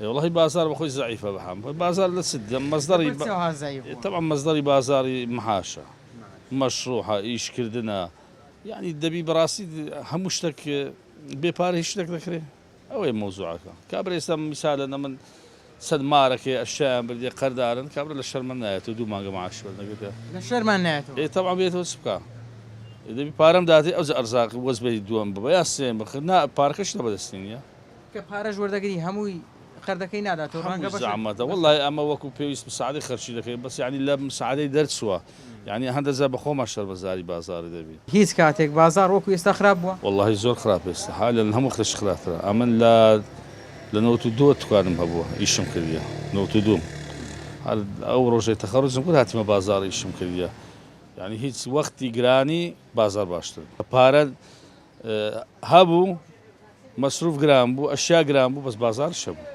وەڵاهی بازاڕ بەخۆی زەعیفە بەحام بازاڕ لە چ مەسدەڕی لەبەر چ ئەوها زەعیف بووە؟ تەبعەن مەسدەڕی بازاڕی معاشە مەشروحە ئیشکردنە یعنی دەبی بەڕاستی هەموو شتێک بێ پارە هیچ شتێک دەکرێ ئەوەیە مەوزوعەکە کابرا ئێستا میسالەن ئەمن چەند مارەکەی ئەشیایان بردیە قەردارن کابرا لە شەرمان نایەتەوە دوو مانگە معاش وەرنەگرتە لە شەرمان نایەتەوە ئێ تەبعەن بێتەوە چ بکا دەبی پارەم داتێ ئەوجا ئەرزاق وەزبەی دووەم ببە یا سێیەم بخ نا پارەکەش لە بەدەستی نییە. کە پارەش وەردەگری هەمووی قەردەکەی ناداتەوە ڕەنگە هەمووی زەحمەتە وەڵای ئەمە وەکو پێویست مساعدەی خەرچی دەکەین بەس یانی لە مساعدەی دەرچووە یانی هەندە جار بە خۆمان شەرمەزاری بازاڕی دەبین. هیچ کاتێک بازاڕ وەکو ئێستا خراپ بووە؟ وەڵاهی زۆر خراپە ئێستا حالەن هەموو وەختێک خراپترە ئەمن لە لە 92 دوکانم هەبووە ئیشم کردیە 92 هەر ئەو ڕۆژەی تەخەڕوجم کرد هاتیمە بازاڕ ئیشم کردیە یانی هیچ وەختی گرانی بازاڕ باشتر بوو پارە هەبوو مەسروف گران بوو ئەشیا گران بوو بەس بازاڕیش هەبوو.